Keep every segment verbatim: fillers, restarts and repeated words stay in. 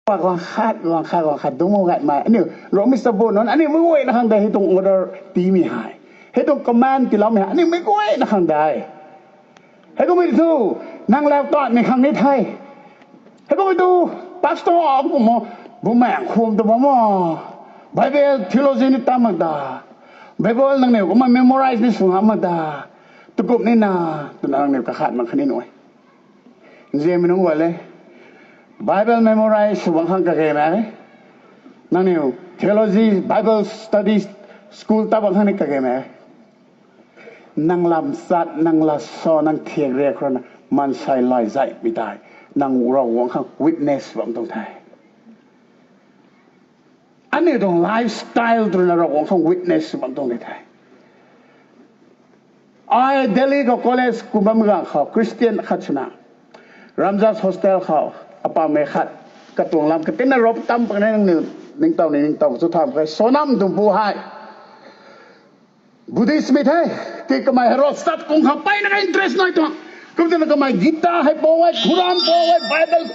Pak guang khat, guang khat, guang khat, dungc guay gaymei. Aniu, Romish ta bu nunc, aniu mei guayna khang de, hei tuang order tiimei hei. Hei tuang command tiiloumei hei, aniu mei guayna khang de. Hei kummei thu, nang lau tatmei khang ni the. Hei kummei tu, pastor, kumna, bumaeng khum tu bam o. Bible theology ni tam mak da. Bible nangniw kumna memorize ni sw ngam mak da. Tukum ni na, twna nangniw kakhat mak khatni nui. Nzianmei nunc guay le. Bible memorize sw bam khang kage me. Nangniw theology, Bible study, school ta bam khang ni kage me. Nang lam chat, nang la sa, nang thiak riak khou rui na, maansei lai zaihmei tei, nang Ravguangc khang witness bam tuang the. Aniu tuang lifestyle tu rui na Ravguangc khang witness bam tuang di the. Ai Delhi khou college kum bam ganv khou Christian khat swna, Ramjas Hostel khou, apammei khat, katuang lam katinna rap tam pang nangniw, ningtow ni ningtow chu tham khe, Sonam tuang pu hei Buddhist mei the, ti kamei hei ro sat kung khang mpeyna ka interest nai tuang. Kum tina kamei Gita hei pou e, Quran pou e, Bible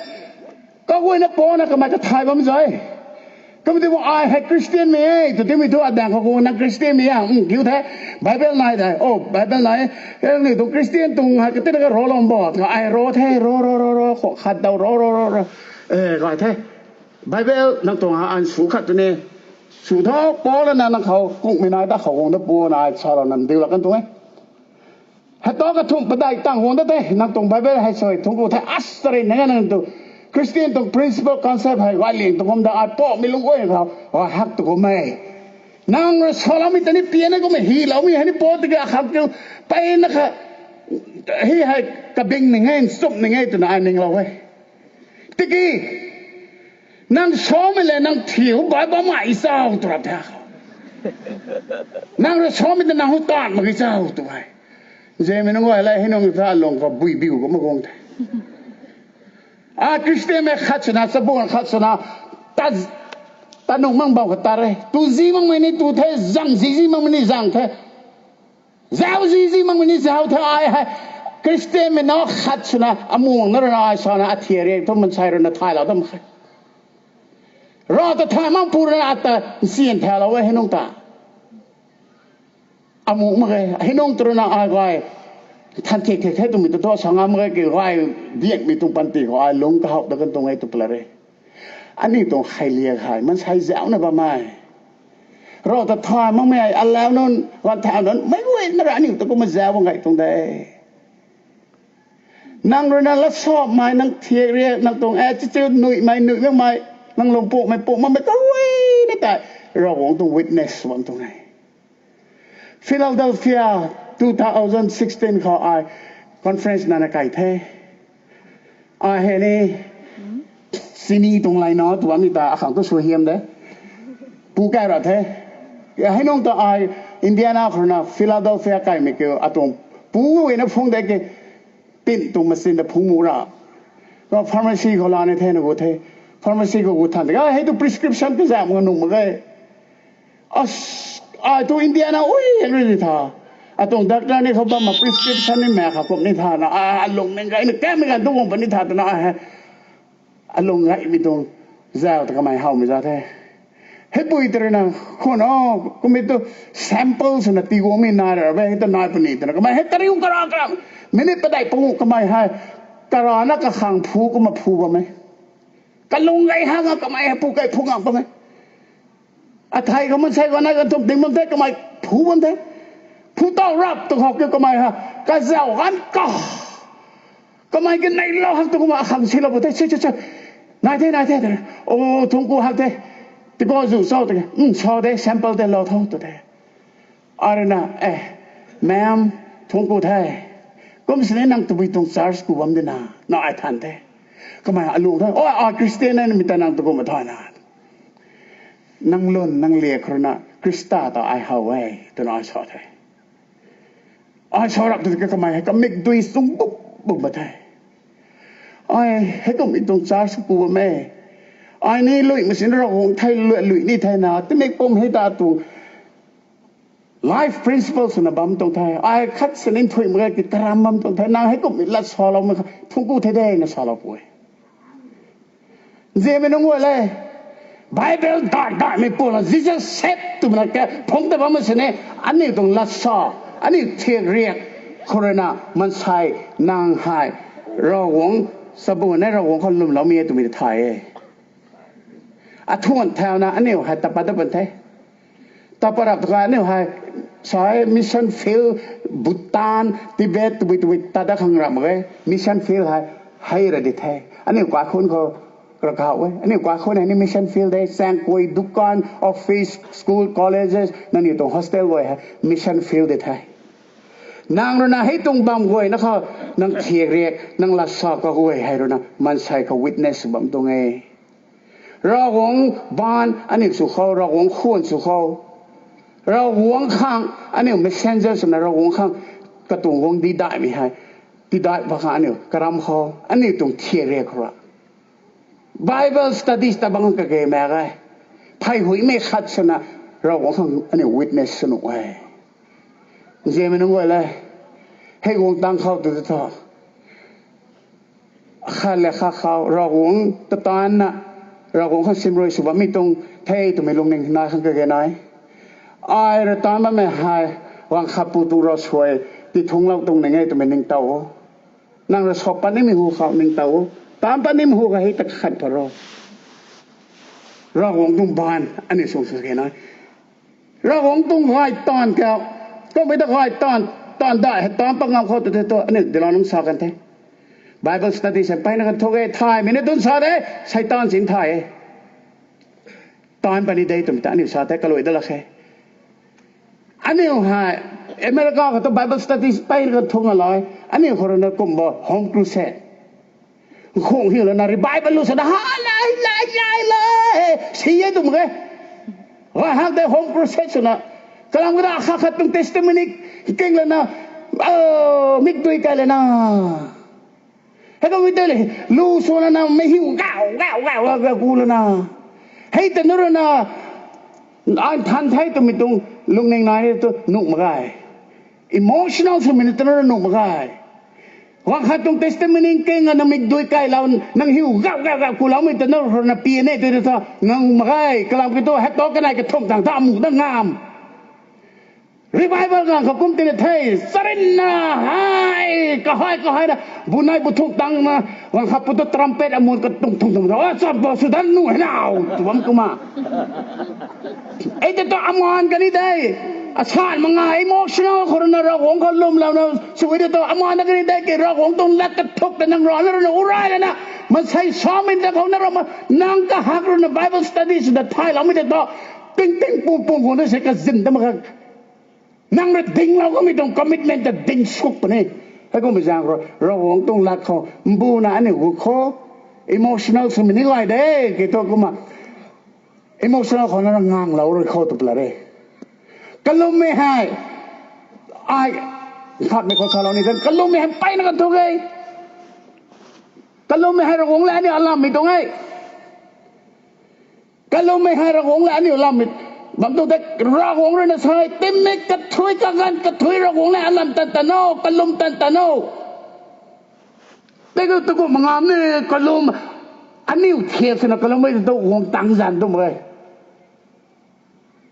kaguayna pouna kamei kathay bam zay. Kum ti bu ai hei Christian mei e, tw timei thu adaeng khou kum nang Christian mei a, kiu the, Bible nai de, o Bible nai, ni tuang Christian tuang hei katina ka ro lom bo, ai ro the, ro ro ro ro, khou khat daw ro ro ro ro, e, gay the. Bible nang tuang ha an sw khat tu ni. Sw tho, Paul na nang khou kungmei nai ta khou guang da pu nai salou nang diu lak kan tuang e. Hei ta kathumh padeih tang guang da tei, nang tuang Bible hei sw thungc ku the, asari nang nang tu. Christian tuang principle concept hei gay liang tu kum da ai pumei lung guay khou, gay hak tu kum e. Nang rui saloumei ta ni pian e kummei hyloumei hei ni pu tiki akhang kiu, mpeyna kha, hei hei kabing ning e, nchumh ning e twna ai ninglou e. Tiki, nang samei le nang thiu bai bammei chau tu rap the. Nang rui samei ta nang hu taanv mak ki chau tu e. Nzianmei nunc guay le, hei nunc ta lung khou bui biu kumna guang the. A Christian mei khat swna, chabuan khat swna, ta, ta nung mang bam kha ta re. Tu zi makmei ni tu the, zang zi zi makmei ni zang the. Zauc zi zi makmei ni zauc the ai hei. Christian mei na khat swna, amuang na rui na ai sana, athiak riak thu maansei rui na thaylou dam khe. Rav ta thay mak pu rui na ata nsian thaylou e hei nunc ta. Amuh mak ge, hei nunc tu rui na ai gay. Than thiak thiak the twmei tu thu sa ngam mak ge, ki gay diakmei tuang panty khou ai lungc kahouh da kan tuang e tu pla re. Aniu tuang kheiliak hei maansei zaucna bammei. Rav ta thay makmei, alau nunc, ganv thau nunc, meic guayna rui aniu ta kumna zauc bam gay tuang de. Nang rui na lat sapmei, nang thiak riak, nang tuang attitude, nuihmei, nuih makmei, nang lung pumei, pum makmei, karuina tei, Ravguangc tuang witness bam tuang e. Philadelphia two thousand sixteen khou ai conference nana kai the. Ai hei ni, sini tuang lai na tu bammei ta akhang tu suaihiam de. Pu kai ra the. Hei nung ta ai Indiana khou rui na Philadelphia kaimei kiu atuang pu guayna phung de ki, tin tuang machine ta phung mu ra. Pharmacy khou lana the na gu the. Pharmacy khou gu than de, hei tu prescription kazam nga nung mak ge. As, ai tu Indiana ui, ri tha. Atuang doctor ni khou bam ma prescription ni mak kha kum ni tha na, a, alung ning gay ni kamei ganv tu guang puni tha twna, a, alung gaymei tuang zauc ta kamei howmei za the. Hei pui tei rui na, khwan o, kummei tu sample swna tiguangmei nai ra be, hei ta nai puni twna kamei hei kariu kara kara, minute padeih panguh kamei hei, karana kakhang phu kumna phu bam e. Kalung gay hanga kamei hei phu kai phu ngam bam e. Athei khou maansei khou nai kan thum ding bam the, kamei phu bam the. Phu taw rap tu khou kiu kamei ha, kazauh ganv ka. Kamei ki neilou hak tu kumna akhang silou pu the, si, si, si. Nai the, nai the, the. O, thungc ku hak the. Tiko zu cho, tiki, um, cho de, sample de lou tho, tu the. Arui na, eh, ma'am, thungc ku the. Kum sini nang tabui tuang church ku bam di na, na ai than the. Kamei alu the, o, a Christian na mi ta nang tu kumna thay na. Nang lun, nang liak khou rui na, Khrista ta ai how e, twna ai sa the. Ai sa rap tu kamei hei, kamik dui sung buk, buk ba the. Ai, hei kum i tuang church ku bam e. Ai ni lui machine rau hung thei lui, lui ni thei na, timik pum hei ta tuang life principle swna bam tuang the. Ai khat sini nthuih mak ge ki karam bam tuang the. Nang hei kum i lat salou mak kha, thungc ku the de na salou pu e. Nzianmei nunc guay le, Bible dai daimei puna Jesus said twmei na ke phungc ta bam sini, aniu tuang latsa, aniu thiak riak khou rui na maansei nang hei Ravguangc, chabu ne Ravguangc khou lwmloumei e twmei ta thay e. Athuan thauna aniu hei tapat dat pan the. Tapat rap ta kha aniu hei sai mission field, Bhutan, Tibet, tabui tabui tat dat khang ram mak e. Mission field hei hei ra di the. Aniu kaikhunc khou ravkauh e. Aniu kaikhunc hei ni mission field de. Saengkui, dukan, office, school, colleges, nangniw tuang hostel guay hei mission field di the. Nang rui na hei tuang bam guayna khou, nang thiak riak, nang latsa kaguay hei rui na maansei khou witness bam tuang e. Ravguangc baanv aniu sw khou, Ravguangc khwan sw khou, Ravguangc khang aniu messenger swna Ravguangc khang katuang guangcdic daihmei hei tidaih pa khang aniu karam khou, aniu tuang thiak riak khou ra Bible studies ta bang kage mak e. Pheyhuaymei khat swna Ravguangc khang aniu witness sw nuh e. Nzianmei nunc guay le, hei guang tang khou tu thu, khat le khat khou Ravguangc ta taanna, Ravguangc khang simrui sw bammei tuang the twmei lungning nai khang kage nai. Ai rui taanc bammei hei gaanv khat pu tuang ravsuai tithunglou tuang ning e twmei ningtow o. Nang rui sa pat nimei hu khou ningtow o. Taanc pat nimei hu khou hei ta khat pat ro. Ravguangc tuang baanv aniu sung sw khe nai. Ravguangc tuang gay taanv ka, kummei ta gay taanv, taanv dai hei taanc pat ngam khou tu the tu aniu dilan nunc sa kan the. Bible study se mpeyna kan thu e, thaymei ni tun sa de, Seitaan sin thay e. Taanc pat ni de twmei ta aniu sa the, kaluai dat lak khe. Aniu hei America khou tu Bible study mpeyna kan thu ngalai. Aniu khou rui na kumba home crusade, nkhung hiu lana revival lu sana ha lai lai lai lai si e twmei e. Gay hak de home crusade swna, kalam kata khat khat tuang testimony king lana, mikdui kai lana, hei kammei tei le, lu sw lana mei hiu gau gau gau gau gau gu lana, hei ta nu rui na ai nthan the twmei tuang lungning nai ni tu nuh mak ge. Emotional swmei ni ta nu rui nuh mak ge. Gaanv khat tuang testimony king lana mikdui kailou, nang hiu gau gau gau kuloumei ta nu rui na pia ne tu thu ngang mak ge. Kalam ki tu hei tu kanei kathumh tang tha amu na ngam. Revival ganv khou kum tina the, charynna hei kahei kahei na, bunei buthuk tangna, gaanv khat pu tu trumpet amun katung thung thung ta, a chap bo sw dan nu hei nau tw bam kumna. Ei tei tu amaan kani de. Asan mak nga emotional khou rui na Ravguangc khou lwmlouna sw e tei tu amaan kani de, ki Ravguangc tuang lat kathuk ta nang rana rui na uray lana, maansei samei ta khou na rui na, nang kahak rui na Bible study swna thayloumei tei tu, ting ting pum pum khou na se kazin ta mak kha. Nang rui dinglou kamei tuang commitment ta ding suk puni. Heikummei zaeng rui Ravguangc tuang lat khou mbuna aniu gu khou, emotional swmei ni gay de, ki thu kumna emotional khou na nganglou rui khou tw pla re. Kalummei hei, ai, nkhatmei khou salou ni kan, kalummei hei mpeyna kan thu e. Kalummei hei Ravguangc le aniu alammei tuang e. Kalummei hei Ravguangc le aniu alammei bam tu tei, Ravguangc rui na sa e, tingmik kathui kaganv kathui Ravguangc le alam tan tan o, kalum tan tan o. Tei tu tu kum ngam ni, kalum, aniu thiak swna kalummei tu guang tang zan tu mak e.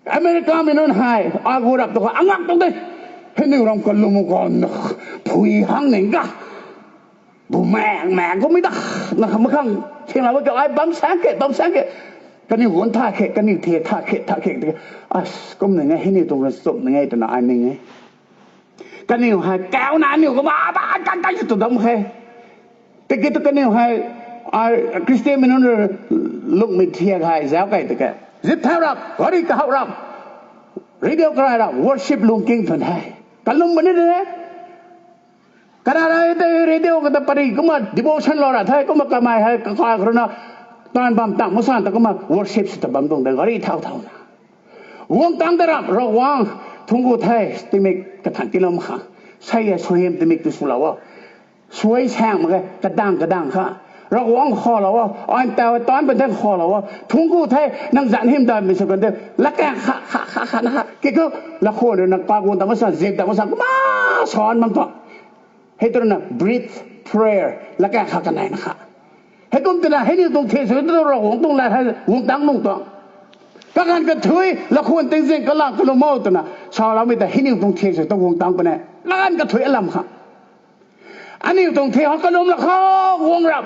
America mei nunc hei agu rap tu kha angak tuang de. Hei niu ram kalum khou na phui hang ning ga, bumaeng maeng kummei da, na makhang thingla ba kiu ai bam sang khe, bam sang khe. Kaniw gun tha khe, kaniw the tha khe, tha khe, tha khe. As, kum ning e, hei niw tuang rui chum ning e twna ai ning e. Kaniw hei kauna aniu kumna ta ta ta tu dam khe. Tiki tu kaniw hei, ai Christian mei nunc rui lungmei thiak hei zauc kei tiki, zip thau rap, gari kahou rap, radio karai rap, worship lungking thun hei kalum bam ni de. Kana ra tei radio kata pari kumna devotion lou ra the, kumna kamei hei kakai khou rui na taanv bam tang masan ta kumna worship sw ta bam tuang de, gari thau thauna. Guang tang ta rap, Ravguangc, thuanc ku the, tingmik kathan tiilou mak kha. Sei e, suaihiam tingmik tu swlou o. Suai saeng mak ge, kadang kadang kha. Ravguangc khalou o, ai taw taanc bam the khalou o. Thuanc ku the, nang zanc hym daihmei sw kan the. Latkaeng kha, kha, kha, kha, na kha. Kikhou, lakhwan rui na kaguang ta masan, zip ta masan, kumna san bam tuang. Hei tu rui na breath prayer, latkaeng kha kanei na kha. Heikum twna hei niw tuang thiak sw tu Ravguangc tuang lat hei guang tang nung tuang. Kaganv kathui, lakhwan tingzing kalang kalum o twna saloumei ta hei niw tuang thiak sw tu guang tang puni. Kaganv kathui alam khang. Aniu tuang thiak khou kalum la khou guang rap,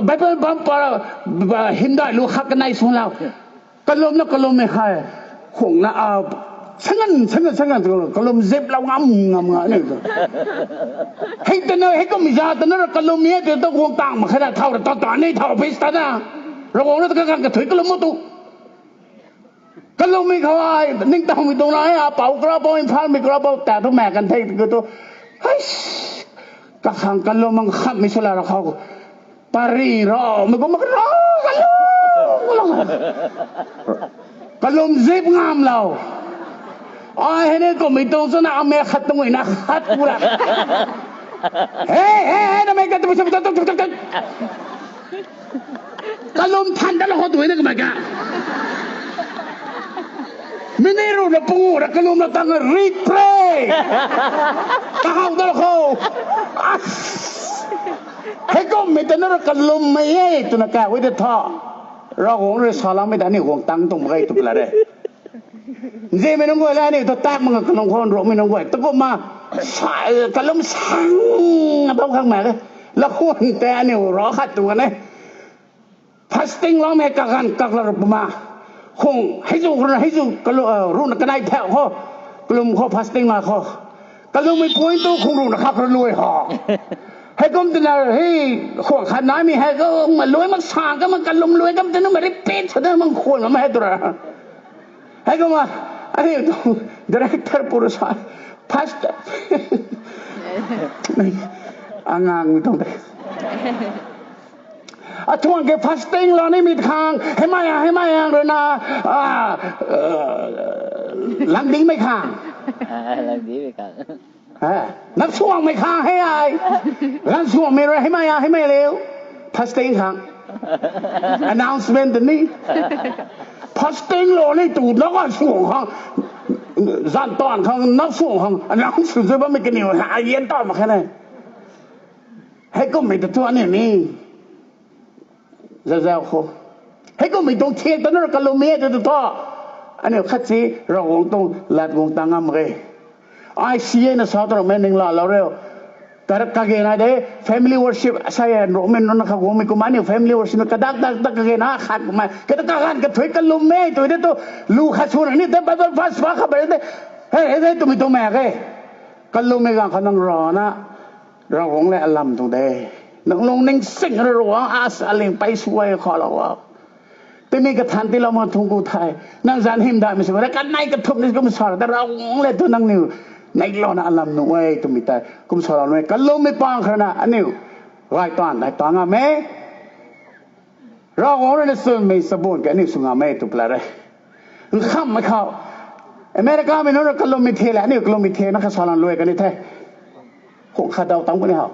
Bible bam pa, hymdaih lu khat kanei sw lau. Kalum na kalummei hei, khwang na a, sangan sangan sangan tu kalum ziplou ngam ngam nga aniu tu. Hei twna heikum za twna ra kalum e tw tu guang tang mak khe na thau ra ta ta ni thau office ta na. Ravguangc na ta kaganv kathui kalum o tu. Kalummei khou ai ningtowmei tuang na, apou karapou, Imphalmei karapou ta thu mei kan thei tu tu. Hei, kakhang kalum mang khammei sw la ra khou, pari ro mei kum mak ro, kalum, kalum zip ngamlou. Ai hei ni kummei tuang swna amei khat tuang na khat ku ra. Hei hei hei, namei ka tu tu tu tu tu. Kalum than dat la khou tu na kamei ka. Mini ru na pungu ra kalum na tang read pray. Kahau dat la khou. Heikum mei ta na ra kalummei e twna ka wi de tha. Ravguangc rui saloumei ta ni guang tang tuang mak ge tw pla de. Nzimei nunc guay la aniu ta tak mak kalum khou nrumei nunc guay tu kumna, kalum sang, atau khang mak e. Lakhwan tei aniu ra khat tu kan e. Fasting loumei kaganv kak la ru puma. Khwang hei zu khwang hei zu kalu, ruhna kanei thau khou, kalum khou fasting la khou, kalummei point tu khwang ruhna khat khou lui ho. Heikum twna hei khwang khat naimei hei kumna lui mak sang kumna kalum lui kum twna mei repeat sw twna mang khwan lam hei tu ra. Heikumna aniu tuang director pu rui sa, pastor, angang tuang de. Atuang ke fasting lou nimei khang, heimei a, heimei a rui na, langdingmei khang, nap suangmei khang hei ai, lan suangmei rui heimei a, heimei liu, fasting khang, announcement ni, fasting lou ni tu na kan suang khang, zan taanv khang nap suang khang announce sw zui bammei kaniw hei ai lian ta mak khe ne. Heikummei ta thu aniu ni zazau khou, heikummei tuang thiak ta na ra kalummei e tw tu thu, aniu khatsi Ravguangc tuang lat guang tang ngam mak ge. Ai si e na sa tu ramei ning laalou riu. Kara kagena de family worship sa e nrumei nunc na kha guangmei kumna aniu family worship na kadak dak dak kagena khat kumna kata kaganv kathui kalummei tw de tu, lu khat swna ni te Bible verse pa kha bai de, hei hei twmei tuang mak ge. Kalummei ganv khou nang rana, Ravguangc le alam tuang de. Nang lungning sing ra Ravguangc a, aling pei suai khalou a, timi kathan tiilou mak thungc ku the. Nang zanc hymdaihmei sw ra kanei kathumh ni kum sa ra ta Ravguangc le tu nangniw neihlouna alam nuh e twmei tei kum salou nuh e. Kalummei pang kharna aniu gay taanv hei ta ngam e. Ravguangc rui na chwnmei chabuan ke aniu sw ngam e tw pla re. Nkhamhmei khou, Americamei nunc rui kalummei thiak le aniu kalummei thiak na kha salou lui kan the. Khou kha daw tang puni how.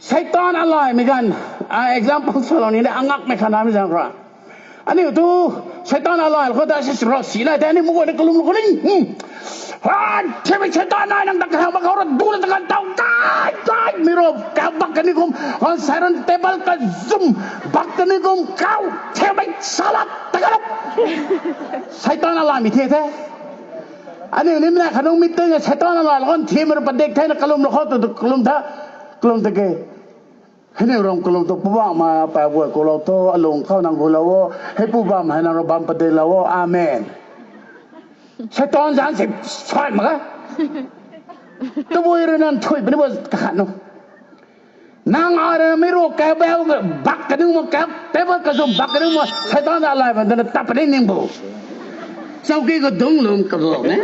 Seitaan alaymei ganv, example salou ni de, angakmei kha namei zaeng ra. Aniu tu Seitaan alay khou ta si ra si nai the, aniu mei guayna kalum khou ni, thiakmei Seitaan nai nang ta kahaw mak khou ra duna ta kan taw kai kai mei ro kau bak kani kum, kan siren table kazum bak kani kum kau thiakmei sala ta kan Seitaan alaymei thiak the. Aniu ni mei na khanung meeting e Seitaan alay khou thiakmei rui padik thena kalum la khou tu kalum tha, kalum ta ke. Hei ni ram kalum tu Poubauhmei pau guay kulou thu alung khou nang gulou o. Hei Poubauhmei hei nang rui bam padilou o. Amen. Seitaan zanc si sai mak e. Tabui rui nang thuy puni bo kakhat nu. Nang a rui mei ru kau bak kaniw ma kau table kazum bak kaniw ma Seitaan alay bam tana tap puni ning bo. Chowki khou dungc lum kabuk e.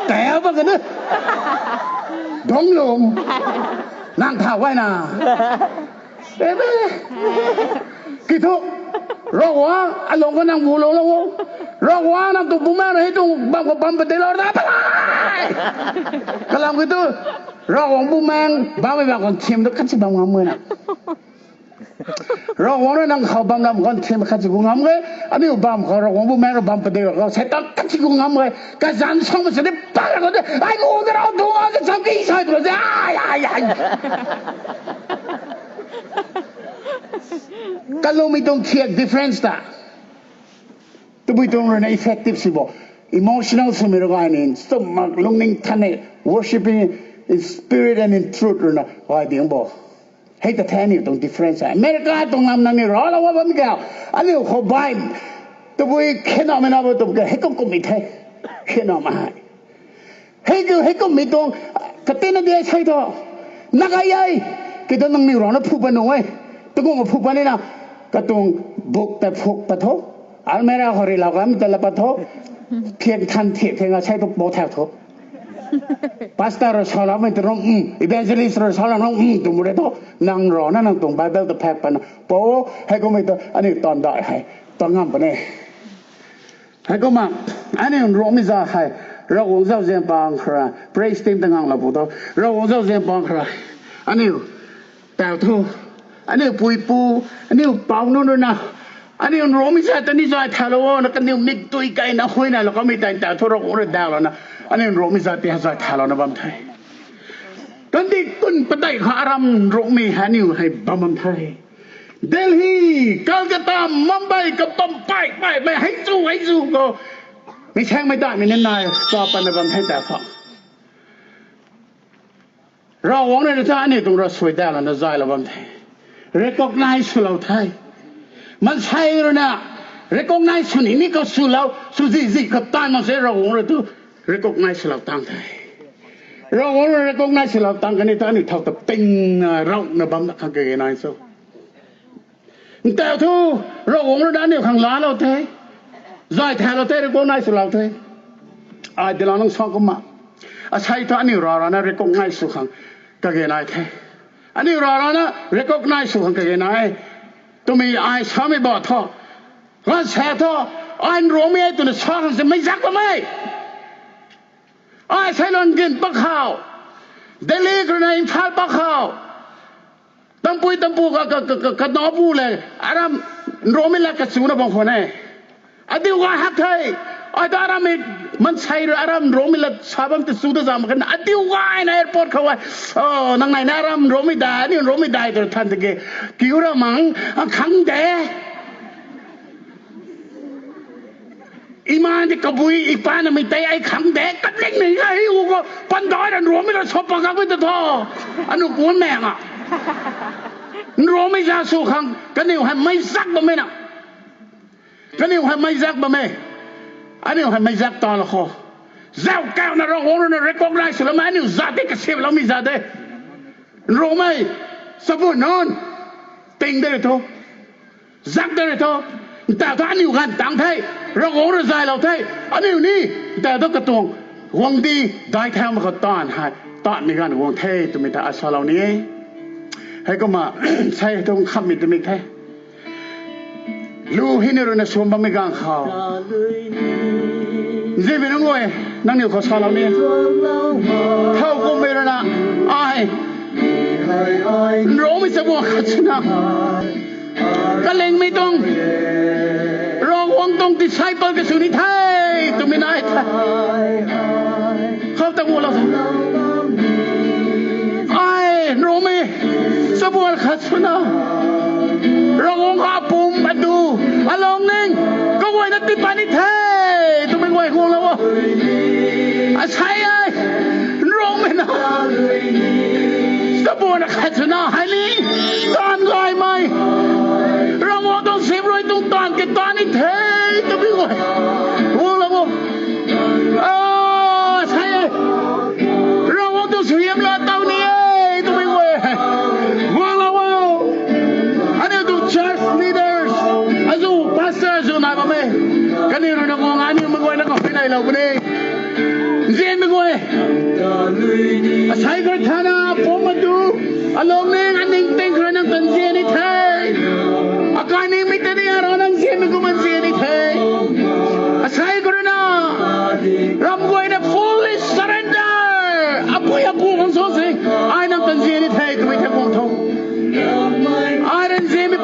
Tau bak kaniw. Dungc lum. Nang tha guayna. Kiu thu, Ravguangc alung khou nang gulou lou o. Ravguangc nang tuang Bumaengh rui hei tuang bam khou bam padeilou ta palai. Kalam kiu thu, Ravguangc Bumaengh bammei bam khou thim tu kan si bam ngam e na. Ravguangc rui nang khou bam lam ganv thim khat si gu ngam ge. Aniu bam khou Ravguangc bu mei rui bam padik ra khou Seitaan khat si gu ngam ge. Kazanc sang ma sini pa ra khou de. Ai gu de rau dung a de cham ki sai tu de. Ai, ai, ai. Kalumei tuang thiak difference ta. Tabui tuang rui na effective si bo. Emotional swmei rui gay ni, stomach, lungning than e, worshipping in spirit and in truth rui na gay ding bo. Hei ta the aniu tuang difference e. America tuang lam nang ni ralou a bam kau. Aniu khou bai. Tabui khenamei na bo tabui ka hei kum kummei the. Khenamei hei. Hei tu, hei kummei tuang, katina di sei thu. Na kai e. Kei tu nangniw rana phu pa nu e. Tukum phu pa ni na. Katuang book ta phu pat tho. Almirah khou ri lau kam ta la pat tho. Thiak than thiak thiak nga sei tu bo thak tho. Pastor rui saloumei tu rong, mm, evangelist rui salou rong, mm, tu mu re tho. Nang rana nang tuang Bible ta phak pat na. Po, hei kummei tu, aniu tan dai hei. Tan ngam pa ne. Heikumna, aniu Nruangmei zat hei, Ravguangc zauzian pang khou rui, praise team ta nganglou pu tho, Ravguangc zauzian pang khou rui, aniu, tau thu, aniu puipu, aniu pou nunc rui na, aniu Nruangmei zat ta ni zay thalou o, na kaniw mikdui kaina huaynalou kamei tei tau thu Ravguangc rui dawlou na, aniu Nruangmei zat ta zay thalou na bam the. Kandih kun padeih khou aram Nruangmei hei aniu hei bam bam the. Delhi, Calcutta, Mumbai, kabam pay, pay, pay, hei chu, hei chu khou. Mi saengmei daihmei ni nai, sa patna bam the ta khou. Ravguangc rui na ta aniu tuang ravsuai dawlou na zaylou bam the. Recognize swlou the. Maansei rui na recognize sw ni ni khou swlou, sw zi zi khou tan mak se Ravguangc rui tu recognize swlou tang the. Ravguangc rui recognize swlou tang kani ta aniu thau ta pingna rauna bamna khang kage nai cho. Ntau thu, Ravguangc rui na aniu khang laalou the. Zay thalou the, recognize swlou the. Ai dilou nang sa kumna. Asei thu aniu rarana recognize sw khang kage nai the. Aniu rarana recognize sw khang kage nai. Twmei ai samei ba tho. Ganv sa tho, ai Nruangmei e twna sa khang se mei zak bam e. Ai Sailon gin pakhou, Delhi khou rui na Imphal pakhou, tampui tampu ka, ka, ka, ka, kanabu le, aram Nruangmei lat kachuna bam khwan e. Adiu gay hak the, ai ta arammei maansei rui aram Nruangmei lat sa bam ta chu ta zam khan, adiu gayna airport khou e. O, nang nai na aram Nruangmei dai, aniu Nruangmei dai tw than ta ke. Kiu ra mang, a khang de. Iman di kabui, ipa namei tei ai khang de, katlingmei ai u khou, pandai ra Nruangmei ra sa pa kakmei ta tho. Anu kuan mei nga. Nruangmei zat sw khang, kaniw hei mei zak bammei na. Kaniw hei mei zak bam e. Aniu hei mei zak ta la khou. Zau kauna Ravguangc rui na recognize swloumei aniu zat de kasiamhloumei zat de. Nruangmei, chabu nunc, ting de rui tho. Zak de rui tho. Ntau thu aniu ganv tang the. Ravguangc rui zaylou the. Aniu ni, ntau thu katuang guangcdic daic thau mak khou taanv hei, taanvmei ganv guang the twmei ta ai salou ni e. Heikumna, sei tuang khammei twmei the. Lu hei ni rui na suam bammei ganv khou, nzianmei nunc guay, nangniw khou salou ni. Thowkumhmei rui na, ai, Nruangmei chabuan khat swna, kalingmei tuang, Ravguangc tuang disciple kasw ni the, twmei nai the. Khou ta gulou the. Ai, Nruangmei chabuan khat swna, Ravguangc apumc adu, alungning, kaguayna tiipat ni the, twmei guay guanglou o. Asei ai, Nruangmei na, chabuan khat swna hei ni, taanv gaymei, Ravguangc tuang siamruai tuang taanv kata ni the, twmei guay guanglou o. Asei e, Ravguangc tuang suaihiam laa taw ni e, twmei guay guanglou o. Aniu tuang church leaders, azu pastor zu nai bam e. Kaniw rui na guang aniu mei guayna khou huayneylou puni. Nzianmei guay, asei khou rui thana, apumc adu, alungning, aningting khou rui nang ta nzian ni the. Akainingmei ta ni arana nzianmei kumna nzian ni the. Asei khou rui na, ram guayna fully surrender, apui apu khang sa se, ai nang ta nzian ni the twmei the guang tho. Ai rui nzianmei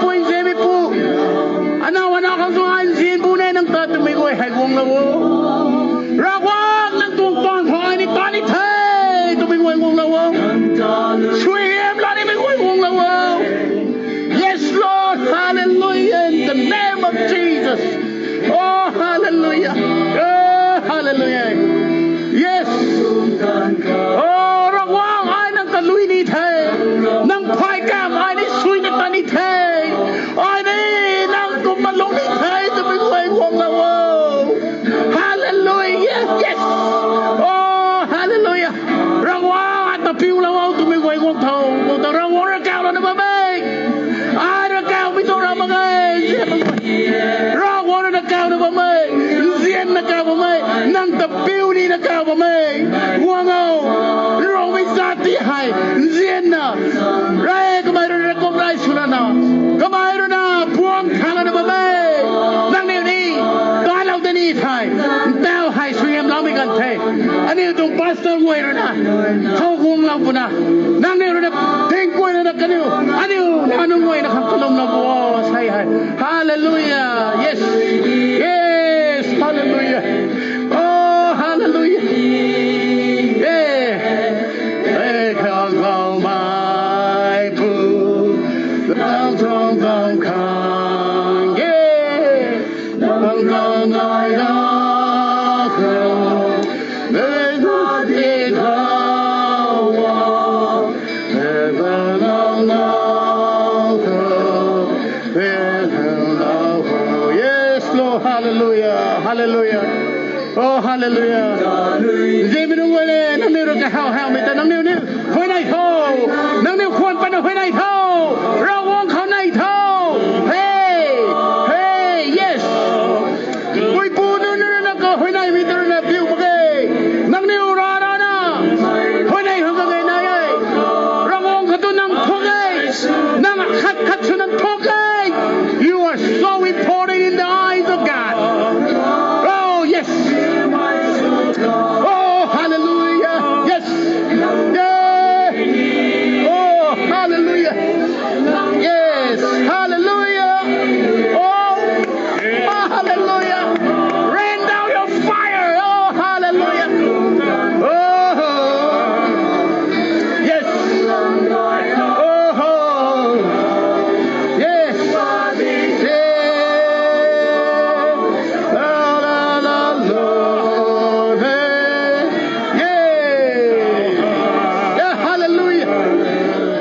Rui na, how guang lou puna, nangniw rui na, ting kuay rui na kaniw, aniu, na nunc guay na khang kalum lou pu, sai hei. Hallelujah. Yes. Yes. Hallelujah. Oh, hallelujah. Yeah. Hey, khang khou mai pu, khang khou khang khang. Yeah. Yes, Lord. Hallelujah. Hallelujah. Oh, hallelujah. Zimei nunc guay le, nangniw rui kahau haumei ta nangniw ni huayney tho. Nangniw khwan patna huayney tho. Ravguangc khou ney tho. Hey. Hey, yes. Puipu nunc rui na kahuayneymei ta rui na piu mak ge. Nangniw rana rana huayney khang kage nai e. Ravguangc khou tu nang thuk e. Nang khat khat sw nang thuk e. You are so important in the eyes of God. Oh, yes. Oh, hallelujah. Yes. Yeah. Oh, hallelujah. Yes. Hallelujah. Oh, hallelujah. Rain down your fire. Oh, hallelujah. Oh, yes. Oh, yes. Yeah. La, la, la, la, hey. Yeah. Yeah, hallelujah.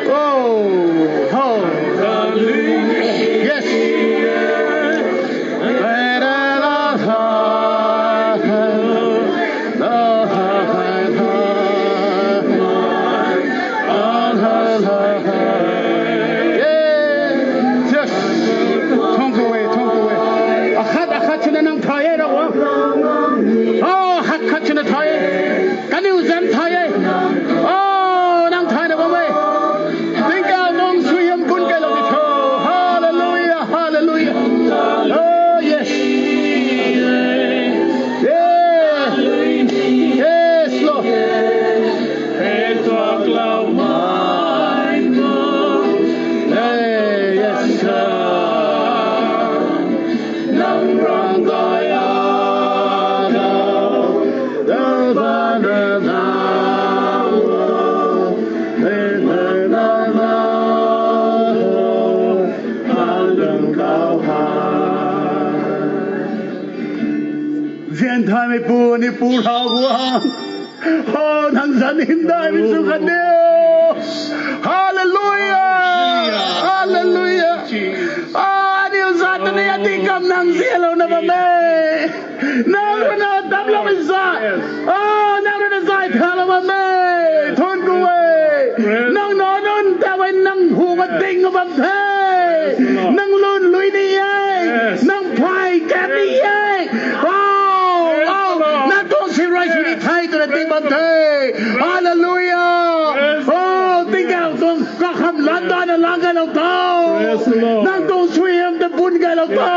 Oh, oh. Yes. Yes. Thangc khou e, thangc khou e. Akhat, akhat swna nang thay e, Ravguangc. Oh, akhat, khat swna thay e. Kaniw zanc thay e. Oh, nang thayna bam e. Tingkauh tuang suaihiam bun kailou di tho. Hallelujah, hallelujah. Oh, yes. Yeah. Yes, Lord. Hey, yes, sir. Zian thaymei pu, ni pu Ravguangc. Oh, nang zanc hymdaihmei sw kan diu. Hallelujah. Hallelujah. Oh, aniu zat ta ni atingkam nang zianlouna bam e. Nang rui na damcloumei zat. Oh, nang rui na zay thalou bam e. Thuanc ku e. Nang nac nunc ta e, nang hu kating bam the. Nang lun lui ni e. Nang phay kan ni e. Oh, oh, nang tuang si rui sw ni the twna ting bam the. Hallelujah. Oh, tingkauh tuang kakham lan dana lang kailou tho. Nang tuang suaihiam ta bun kailou tho.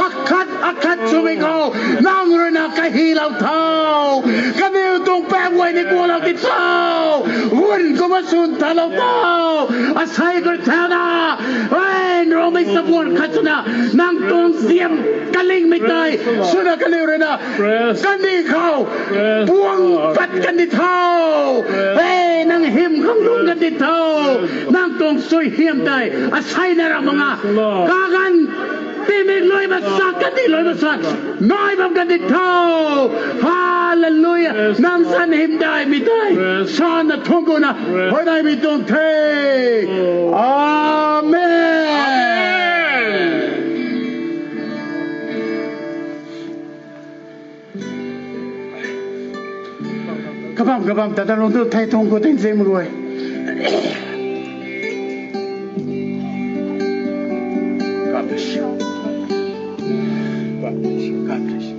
Akhat, akhat swmei khou nang rui na kahilou tho. Kaniw tuang paap guay ni kuaklou di tho. Gun kumna swn thalou tho. Asei khou thauna, e, nromei sabuan khat swna nang tuang ziam kalingmei tei swna kaniw rui na kandih khou puang pat kan di tho. E, nang hym khang lung kan di tho. Nang tuang suaihiam tei aseina ra mak nga, kaganv tingmik lui masak, kandih lui masak nai bam kan di tho. Hallelujah. Nang zanc hymdaihmei tei sana thuanc ku na huayneymei tuang the. Amen. Kabam kabam ta ta lung tu thei thuanc ku tingzim rui. God bless you. God bless you. God bless you.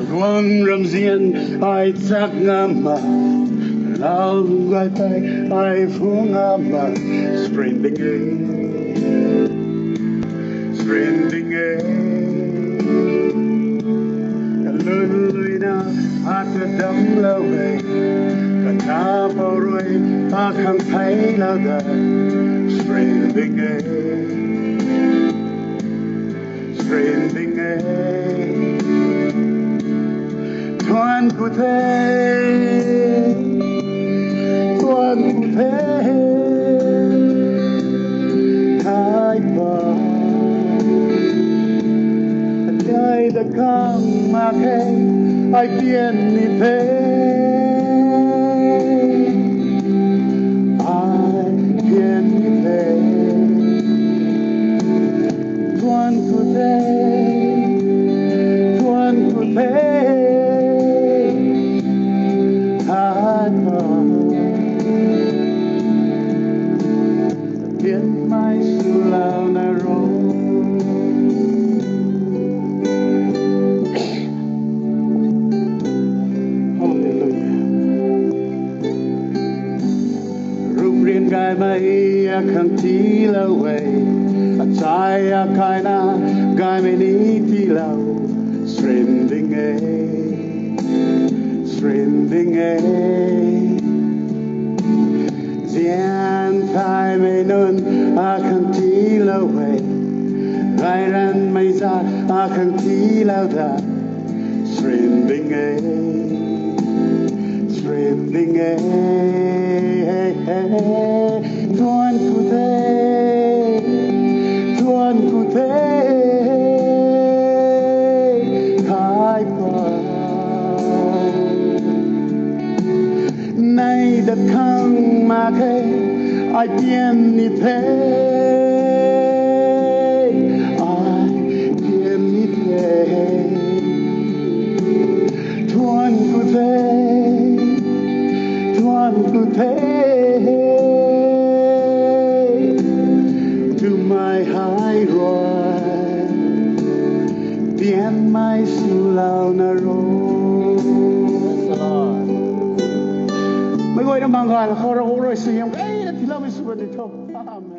Guang ramzian ai chak ngam ma, lau gay tei ai phu ngam ma, spring ding e, spring ding e, kalun lui na Ata damlou e, kanapou rui, akhang theilou da, srin ding e, srin ding e. Thuan ku the, thuan ku the, thai pa. Dai da khang mak khe, ai pian ni the, ai pian ni the. Thuan ku the, thuan ku the, thai pa. Tianmei swlou na ro. Hallelujah. Ruprian gaymei akhang tiilou e, achai akaina gaymei ni tiilou, srin ding e, srin ding e. Zian thaymei nunc akhang tiilou e, gayranmei zat akhang tiilou da, srin ding e, srin ding e. Thuan ku the, thuan ku the, thai pa. Nei da khang mak khe, ai pian ni the, ai pian ni the. Thuan ku the, thuan ku the, twmei hei rui, tianmei swlou na ro. Meic guayna bang gay khou Ravguangc rui suaihiam keyna tiiloumei sw bam ni tho. Amen.